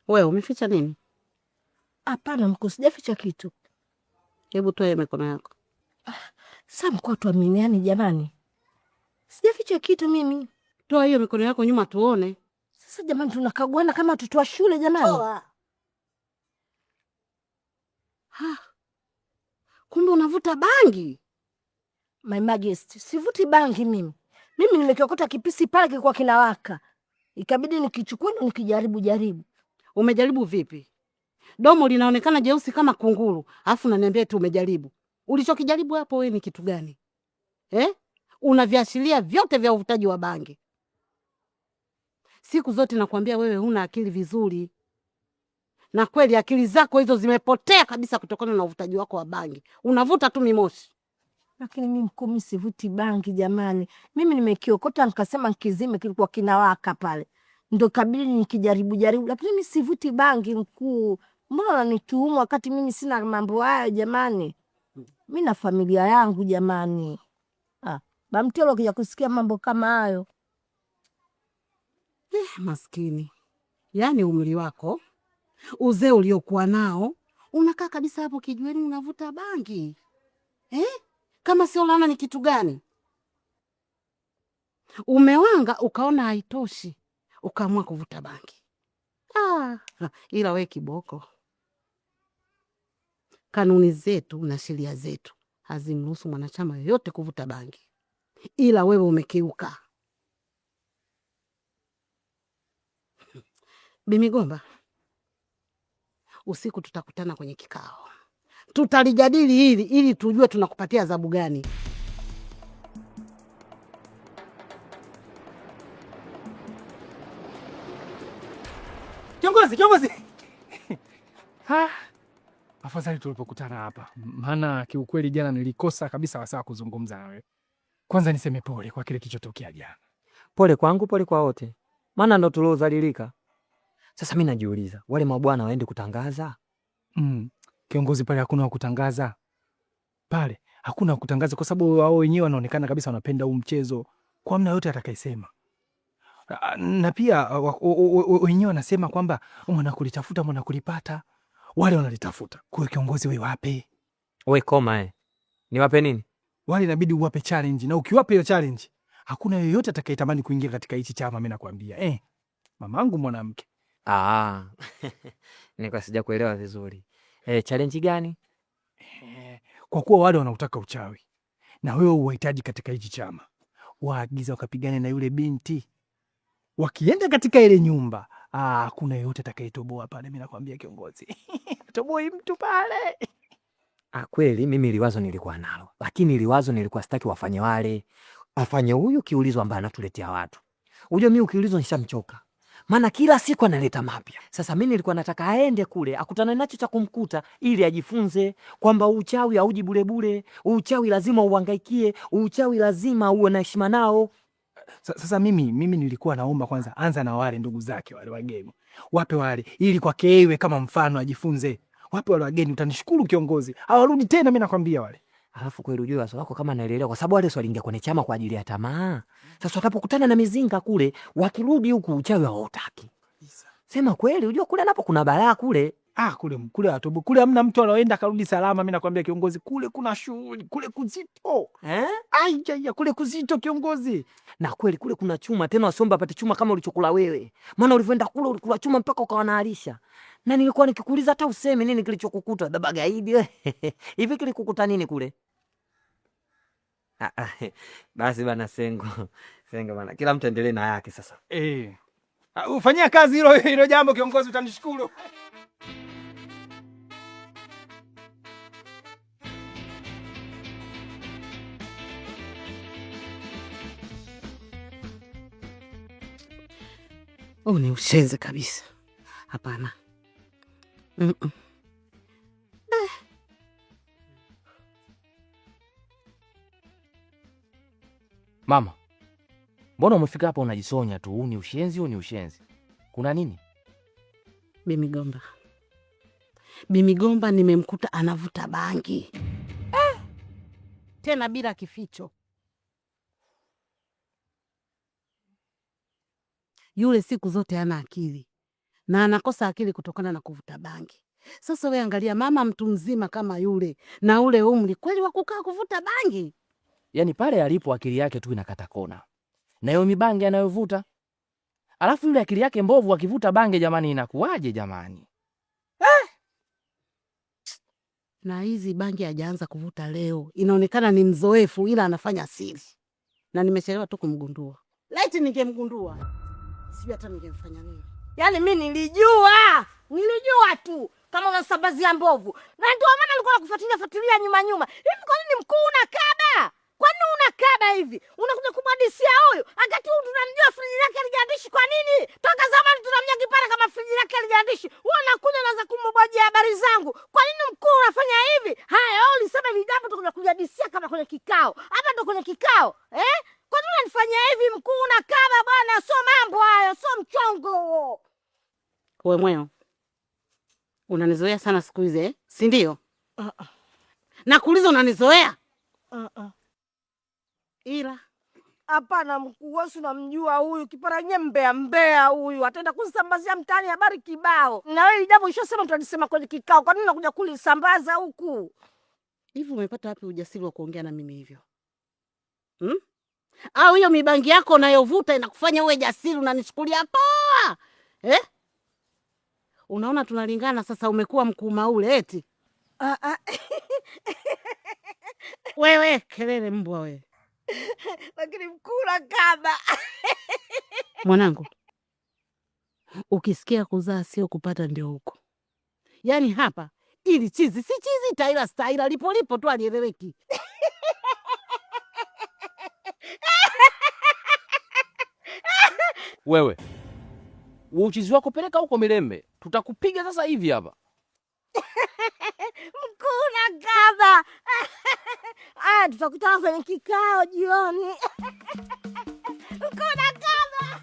Wewe umeficha nini? Hapana mkuu, sijaficha kitu. Hebu toa mikono yako. Sasa mkuu, tuaminiane jamani, sijaficha kitu mimi. Toa hiyo mikono yako nyuma tuone. Sasa jamani, tunakaguana kama watoto wa shule jamani. Ha. Kumbe unavuta bangi. My Majesty, sivuti bangi mimi. Mimi nimekiokota kipisi pale kilikuwa kinawaka, ikabidi nikichukue ndo nikijaribu jaribu. Umejaribu vipi? Domo linaonekana jeusi kama kunguru, alafu unaniambia tu umejaribu. Ulichokijaribu hapo wewe ni kitu gani? Eh? Una viashiria vyote vya uvutaji wa bangi. Siku zote nakwambia wewe huna akili vizuri, na kweli akili zako hizo zimepotea kabisa kutokana na uvutaji wako wa bangi. Unavuta tu mimoshi. Lakini mimi mkuu, mimi sivuti bangi jamani. Mimi nimekiokota nikasema nkizime, kilikuwa kinawaka pale, ndo kabidi nikijaribu jaribu, lakini mimi sivuti bangi mkuu. Mbona unanituhumu wakati mimi sina mambo hayo jamani? Mi na familia yangu jamani. Ah, Bamtelo akija kusikia mambo kama hayo. Maskini, yaani umri wako, uzee uliokuwa nao, unakaa kabisa hapo kijiweni unavuta bangi eh? Kama sio laana ni kitu gani? Umewanga ukaona haitoshi, ukaamua kuvuta bangi. Ah, ila we kiboko, kanuni zetu na sheria zetu hazimruhusu mwanachama yoyote kuvuta bangi, ila wewe umekiuka. Bimigomba, usiku tutakutana kwenye kikao, tutalijadili hili ili tujue tunakupatia adhabu gani. Kiongozi, kiongozi. Ha, afadhali tulipokutana hapa, maana kiukweli jana nilikosa kabisa wasaa kuzungumza nawe. Kwanza niseme pole kwa kile kilichotokea jana. Pole kwangu, pole kwa wote, maana ndo tuliodhalilika. Sasa mi najiuliza, wale mabwana waende kutangaza? Kiongozi, pale hakuna wa kutangaza pale, hakuna wa kutangaza kwa sababu wao wenyewe wanaonekana kabisa wanapenda huu mchezo kwa mna yote atakayesema. Na pia wenyewe wanasema kwamba mwanakulitafuta mwanakulipata, wale wanalitafuta. Kwa hiyo kiongozi, wewe wape We koma eh. Niwape nini? Wale, inabidi uwape challenge, na ukiwapa hiyo challenge hakuna yoyote atakayetamani kuingia katika hichi chama. Mimi nakwambia mamangu mwanamke. Ah, nilikuwa sijakuelewa vizuri. Challenge gani? Kwa kuwa wale wanautaka uchawi na wewe uwahitaji katika hichi chama, waagiza wakapigane na yule binti. Wakienda katika ile nyumba, hakuna yeyote atakayetoboa pale. Mimi nakwambia kiongozi, toboi mtu pale. Ah, kweli mimi liwazo nilikuwa nalo, lakini liwazo nilikuwa sitaki wafanye wale, afanye huyu kiulizo ambaye anatuletea watu. Unajua mimi ukiulizwa nishamchoka, maana kila siku analeta mapya. Sasa mimi nilikuwa nataka aende kule akutane nacho cha kumkuta, ili ajifunze kwamba uchawi hauji bure bure, uchawi lazima uhangaikie, uchawi lazima uwe na heshima nao. Sasa mimi nilikuwa naomba kwanza, anza na wale ndugu zake wale wageni, wape wale, ili kwake iwe kama mfano ajifunze. Wape wale wageni, utanishukuru kiongozi, hawarudi tena, mimi nakwambia wale. Alafu kweli ujue wazo lako kama naelewa, kwa sababu wale si waliingia kwenye chama kwa ajili ya tamaa. Sasa watapokutana na mizinga kule, wakirudi huku uchawi hawautaki. Sema kweli, ujue kule napo kuna balaa kule. Ah, kule kule atobo kule hamna mtu anaoenda karudi salama. Mimi nakwambia kiongozi, kule kuna shughuli kule kuzito Eh? Ai, ya, kule kuzito kiongozi. Na kweli kule kuna chuma tena, wasiombe apate chuma kama ulichokula wewe, maana ulivyoenda kule ulikula chuma mpaka ukawa naalisha. Na nilikuwa nikikuuliza hata useme nini kilichokukuta baba gaidi wewe. Hivi kilikukuta nini kule? Ah, ah, basi bana Sengo. Sengo bana, kila mtu endelee na yake sasa. Ah, ufanyia kazi hilo hilo jambo kiongozi, utanishukuru. Huu ni ushenzi kabisa. Hapana. Mm-mm. Mama, mbona umefika hapa unajisonya tu? Huu ni ushenzi, huu ni ushenzi. Kuna nini? Bimigomba, Bimigomba nimemkuta anavuta bangi eh, tena bila kificho. Yule siku zote hana akili, na anakosa akili kutokana na kuvuta bangi. Sasa we angalia, mama mtu mzima kama yule na ule umri kweli wa kukaa kuvuta bangi? Yaani pale alipo akili yake tu inakata kona na hiyo mibange anayovuta, alafu yule akili yake mbovu akivuta bange, jamani, inakuwaje jamani? Na hizi bangi hajaanza kuvuta leo, inaonekana ni mzoefu, ila anafanya siri, na nimechelewa tu kumgundua. Laiti ningemgundua, sijui hata ningemfanya nini. Yaani mi nilijua, nilijua tu kama unasambazia mbovu, na ndio maana nilikuwa nakufuatilia fuatilia nyuma nyuma. Hivi kwa nini mkuu unakaba? Kwa nini unakaba hivi? Unakuja kumwadisia huyu wakati huyu tunamjua friji lake halijaandishi. Kwa nini? Toka zamani tunamjua kipara kama friji lake halijaandishi. Wewe unakuja unaanza kumwajia habari zangu. Kwa nini mkuu unafanya hivi? Haya, wewe ulisema ni jambo tukuja kujadisia kama kwenye kikao. Hapa ndo kwenye kikao. Eh? Kwa nini unanifanyia hivi mkuu? Unakaba bwana, sio mambo hayo, sio mchongo huo. We mweo, unanizoea sana siku hizi eh? Si ndio? Nakuuliza, unanizoea? Ila Hapana mkuu, wewe si unamjua huyu kipara nye mbea mbea huyu, ataenda kusambazia mtaani habari kibao. Na wewe jambo ushasema tutalisema kwenye kikao, kwa nini unakuja kulisambaza huku? Hivi umepata wapi ujasiri wa kuongea na mimi hivyo hmm? Au hiyo mibangi yako unayovuta inakufanya uwe jasiri, unanichukulia poa eh? Unaona tunalingana sasa, umekuwa mkuu maule eti. Ah, ah. Wewe kelele mbwa wewe. Lakini mkuu unakaba. Mwanangu, ukisikia kuzaa sio kupata, ndio huko. Yaani hapa ili chizi si chizi, taila staila, lipo lipo tu alieleweki. Wewe uchizi wako peleka huko Milembe, tutakupiga sasa hivi hapa. Mkuu unakaba. Aya, tutakutana kwenye kikao jioni. Mkuu unakaba.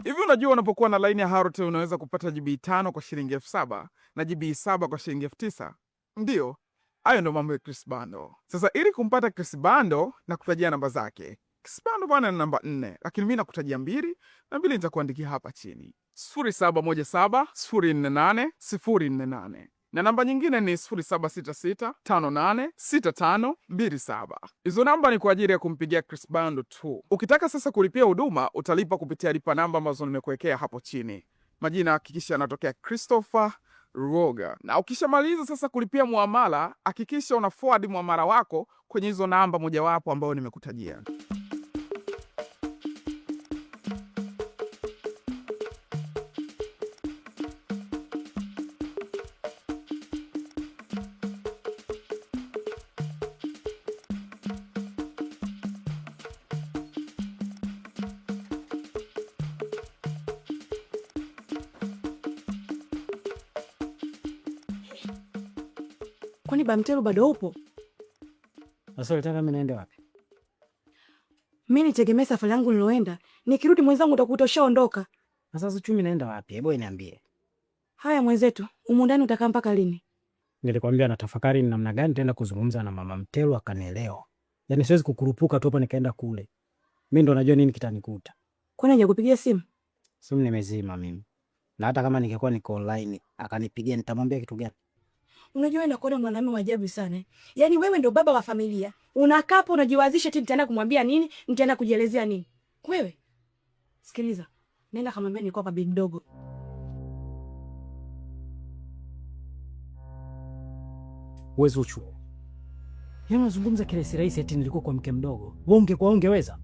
Hivi unajua unapokuwa na laini ya Halotel unaweza kupata GB 5 kwa shilingi 7,000 na GB 7 kwa shilingi 9,000? Ndiyo, hayo ndo mambo ya Chris Bando. Sasa ili kumpata Chris Bando na kutajia namba zake. Chris Bando bwana ni namba 4, lakini mimi nakutajia 2 na 2 nitakuandikia hapa chini. 0717 048 048. Na namba nyingine ni 0766 58 65 27. Hizo namba ni kwa ajili ya kumpigia Chris Bando tu. Ukitaka sasa kulipia huduma utalipa kupitia lipa namba ambazo nimekuwekea hapo chini. Majina hakikisha yanatokea Christopher Ruoga. Na ukishamaliza sasa kulipia muamala, hakikisha una forward muamala wako kwenye hizo namba mojawapo ambayo nimekutajia. Kwani Bamtelu bado upo? Sasa ulitaka mimi niende wapi? Mimi nitegemea safari yangu niloenda, nikirudi mwenzangu utakuta ushaondoka. Sasa Zuchu, naenda wapi? Hebu niambie. Haya mwenzetu, humu ndani utakaa mpaka lini? Nilikwambia natafakari ni namna gani nitaenda kuzungumza na mama Mtelu akanielewa. Yaani siwezi kukurupuka tu hapa nikaenda kule. Mimi ndo najua nini kitanikuta. Kwani hajakupigia simu? Simu nimezima mimi. Na hata kama ningekuwa niko online akanipigia nitamwambia kitu gani? Unajua wewe nakuona mwanamume wa ajabu sana. Yaani wewe ndo baba wa familia. Unakaa hapo unajiwazisha eti nitaenda kumwambia nini, nitaenda kujielezea nini. Wewe sikiliza, nenda kamwambia nilikuwa kwa bibi mdogo. Wewe Zuchu. Yaani unazungumza kirahisi rahisi eti nilikuwa kwa mke mdogo. Wewe ungekuwa ungeweza?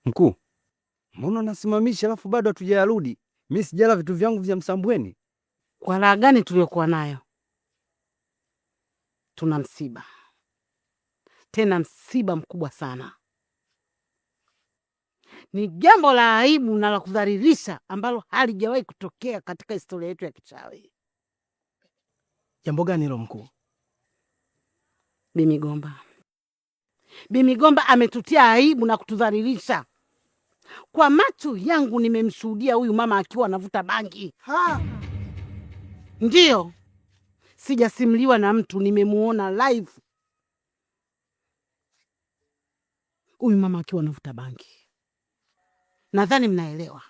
Mkuu, Mbona unasimamisha alafu bado hatujayarudi? Mi sijala vitu vyangu vya Msambweni. Kwa raha gani tuliyokuwa nayo? Tuna msiba, tena msiba mkubwa sana. Ni jambo la aibu na la kudhalilisha ambalo halijawahi kutokea katika historia yetu ya kichawi. Jambo gani hilo mkuu? Bimigomba, Bimigomba ametutia aibu na kutudhalilisha. Kwa macho yangu nimemshuhudia huyu mama akiwa anavuta bangi. Ha! Ndiyo, sijasimuliwa na mtu, nimemuona live huyu mama akiwa anavuta bangi. Nadhani mnaelewa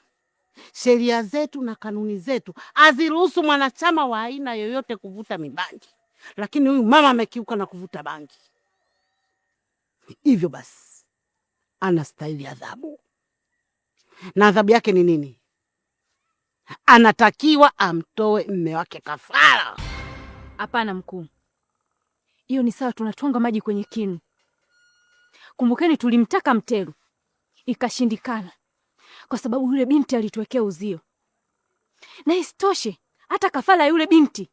sheria zetu na kanuni zetu haziruhusu mwanachama wa aina yoyote kuvuta mibangi, lakini huyu mama amekiuka na kuvuta bangi. Hivyo basi anastahili adhabu, na adhabu yake ni nini? Anatakiwa amtoe mme wake kafara. Hapana mkuu, hiyo ni sawa, tunatwanga maji kwenye kinu. Kumbukeni tulimtaka Mtelu ikashindikana, kwa sababu yule binti alituwekea uzio, na isitoshe hata kafara ya yule binti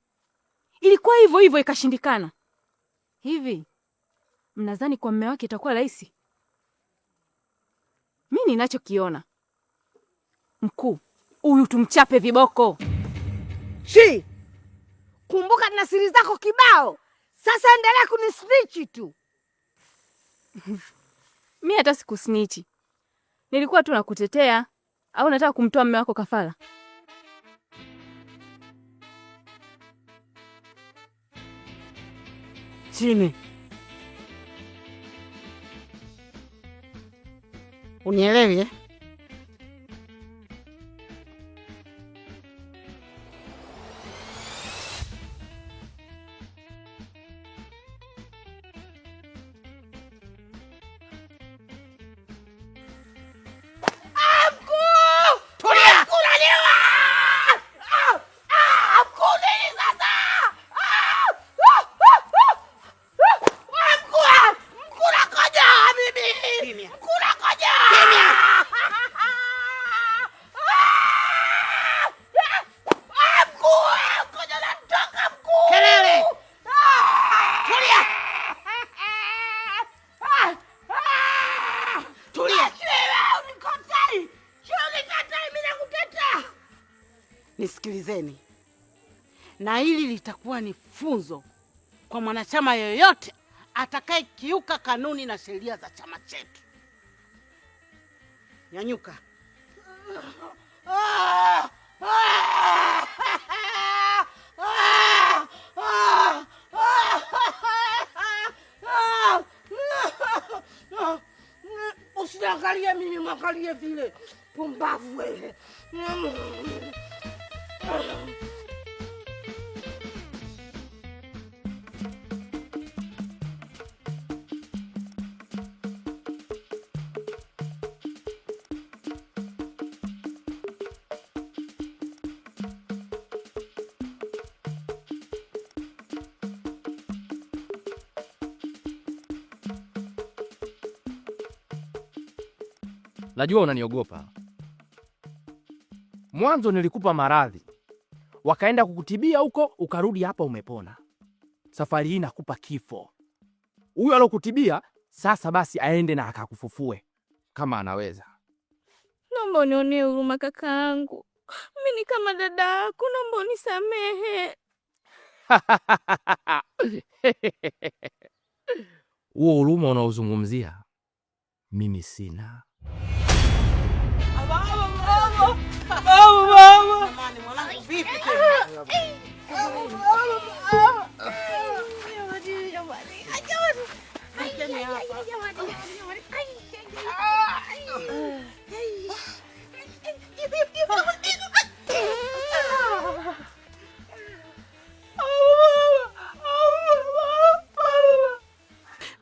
ilikuwa hivyo hivyo, ikashindikana. Hivi mnadhani kwa mme wake itakuwa rahisi? Mi ninachokiona mkuu, huyu tumchape viboko. Shi, kumbuka na siri zako kibao. Sasa endelea kunisnitch tu. Mi hata sikusnichi, nilikuwa tu nakutetea. Au nataka kumtoa mme wako kafara? Chini, unielewi eh? Kelele! Tulia! Tulia! Nisikilizeni, na hili litakuwa ni funzo kwa mwanachama yoyote atakayekiuka kanuni na sheria za chama chetu. Nyanyuka. Usiniangalie mimi, mwangalie vile pumbavu wewe. Najua unaniogopa. Mwanzo nilikupa maradhi, wakaenda kukutibia huko, ukarudi hapa umepona. Safari hii nakupa kifo. Huyu alokutibia sasa basi aende na akakufufue kama anaweza. Naomba unionee huruma kakaangu, mi ni kama dada yako, naomba unisamehe. Huo huruma unaozungumzia mimi sina. Jamani, mwanangu vipi tena? Leteni hapa.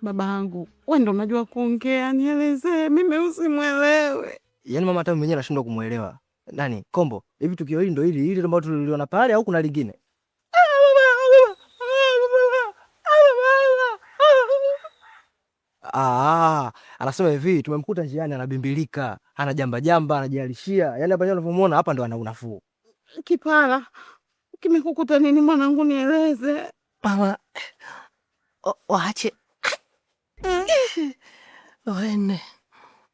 Baba yangu, wewe ndo unajua kuongea, nielezee mimi usimwelewe. Yaani mama hata mwenyewe anashindwa kumuelewa. Nani? Kombo. Hivi tukio hili ndo hili hili ambalo tuliliona pale au kuna lingine? Ah, anasema hivi tumemkuta njiani anabimbilika, ana jamba jamba, anajialishia. Yaani hapa unavyomuona hapa ndo ana unafuu. Kipara, kimekukuta nini mwanangu? Nieleze. Mama, waache waende,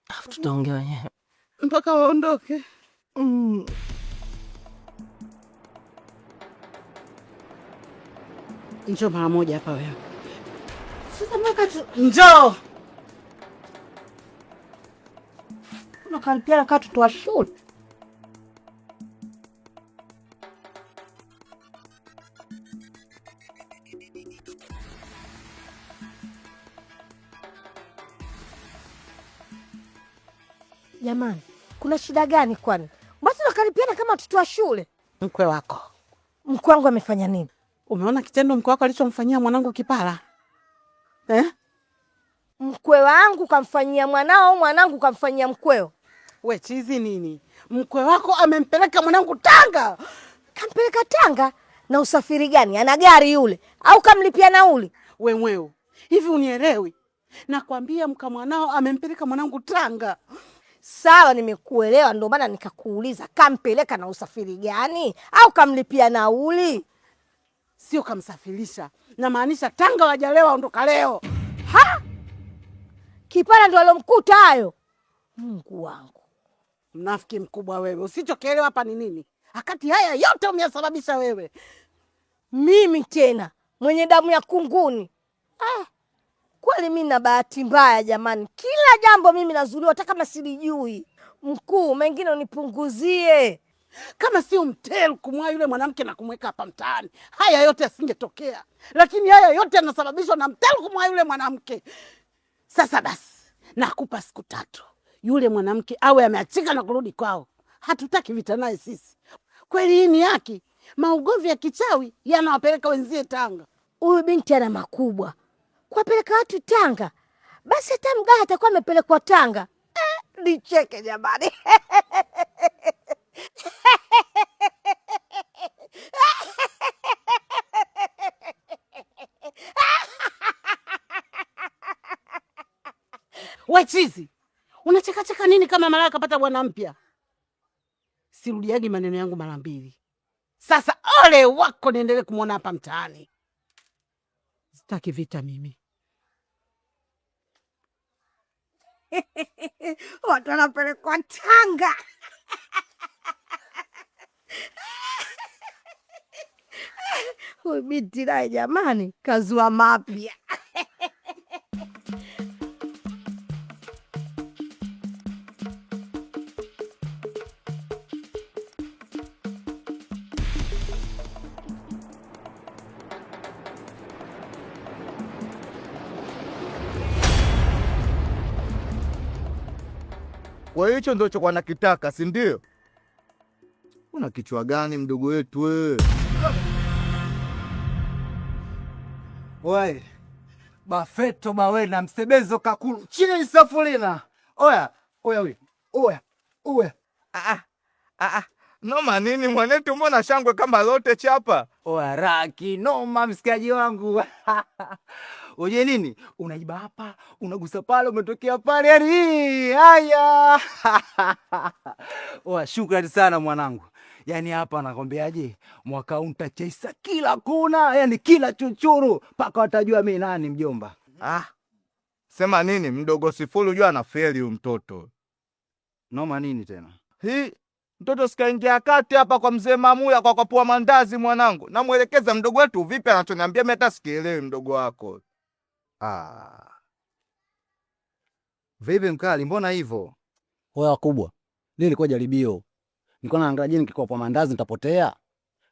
afu tutaongea wenyewe mpaka waondoke. Njoo mara moja hapa wewe. Sasa mpaka njoo. Unakaripiana kaa tutoa shule. Jamani, kuna shida gani kwani? Mbona tunakaripiana kama watoto wa shule? Mkwe wako. Mkwe wangu amefanya nini? Umeona kitendo mkwe wako alichomfanyia mwanangu Kipara? Eh? Mkwe wangu kamfanyia mwanao au mwanangu kamfanyia mkweo? We chizi nini? Mkwe wako amempeleka mwanangu Tanga. Kampeleka Tanga? Na usafiri gani? Ana gari yule au kamlipia nauli? We mweo, hivi unielewi? Nakwambia mka mwanao amempeleka mwanangu Tanga. Sawa, nimekuelewa, ndio maana nikakuuliza kampeleka na usafiri gani au kamlipia nauli? Sio kamsafirisha, namaanisha Tanga wajalewa, ondoka leo. Ha! Kipara ndo alomkuta hayo. Mungu wangu, mnafiki mkubwa wewe! Usichokielewa hapa ni nini? Akati haya yote umeyasababisha wewe. Mimi tena mwenye damu ya kunguni? Ah, kweli mimi na bahati mbaya jamani, kila jambo mimi nazuliwa hata kama silijui. Mkuu, mengine unipunguzie. Kama sio Mtelu kumwoa yule mwanamke na kumweka hapa mtaani, haya yote yasingetokea. Lakini haya yote yanasababishwa na Mtelu kumwoa yule mwanamke. Sasa basi, nakupa siku 3, yule mwanamke awe ameachika na kurudi kwao. Hatutaki vita naye sisi. Kweli hii ni haki? Maugomvi ya kichawi yanawapeleka wenzie Tanga. Huyu binti ana makubwa kuwapeleka watu Tanga, basi hata mgaya atakuwa amepelekwa Tanga. Nicheke jamani. We chizi, unachekacheka nini kama malaya kapata bwana mpya? Sirudiagi maneno yangu mara mbili. Sasa ole wako niendelee kumwona hapa mtaani. Sitaki vita mimi. Watu wanapelekwa Tanga. Huyu binti naye jamani, kazua mapya. Kwa hicho ndio chokuwa nakitaka, si ndio? Una kichwa gani mdogo wetu wewe? Oye, Bafeto bawena msebezo kakulu chini safulina. Oya, oya we. Oya, oya. Noma nini mwanetu, mbona shangwe kama lote chapa? Oya raki noma msikaji wangu. Oje nini? Unaiba hapa, unagusa pale, umetokea pale, yani haya. Oya, shukrani sana mwanangu. Yaani hapa nakwambiaje, mwaka huu nitacheza kila kona, yani kila chochoro mpaka watajua mimi nani mjomba. Sema nini mdogo Sifuri, unajua anafeli huyu mtoto. Noma nini tena? Hii mtoto sikaingia kati hapa kwa mzee Mamuya kwa kapua mandazi mwanangu. Namuelekeza mdogo wetu vipi, anachoniambia mimi hata sikielewi mdogo wako. Vipi mkali, mbona hivyo? Oya wakubwa, lile ilikuwa jaribio. Nilikuwa naangalia je, nikikopa mandazi nitapotea?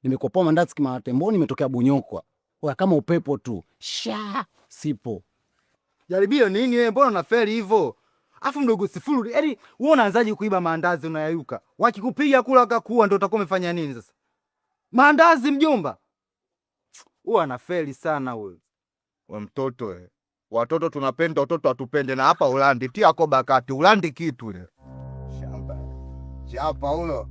Nimekopoa mandazi kama temboni, nimetokea Bunyokwa. Oya kama upepo tu. Sha, sipo. Jaribio nini wewe, mbona unafeli hivyo? Afu mdogo Sifuri, yaani wewe unaanzaje kuiba maandazi unayayuka? Wakikupiga kula wakakuua ndio utakuwa umefanya nini sasa? Maandazi mjomba. Huwa anafeli sana huyo. We mtoto we. Watoto tunapenda, watoto hatupende, na hapa Ulandi tia koba kati, Ulandi kitu le. Shamba. Chapa hulo.